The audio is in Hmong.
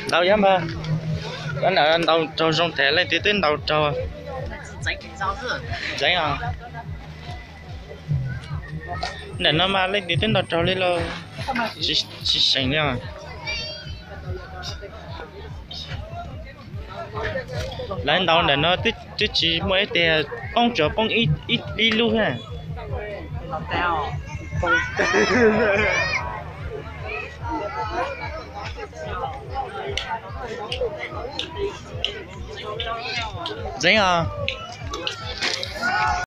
Ntaus yog mas, ntaus raug zoo tas leej twg twb ntaus raug. Ntxeev os. Ntawm no mas leej twg twb ntaus raug li los tsis seem li os. Lawv ntaus ntawm no twb tsis muaj ib tiag, poob tsuas poob ib lub na. Ntxeev os.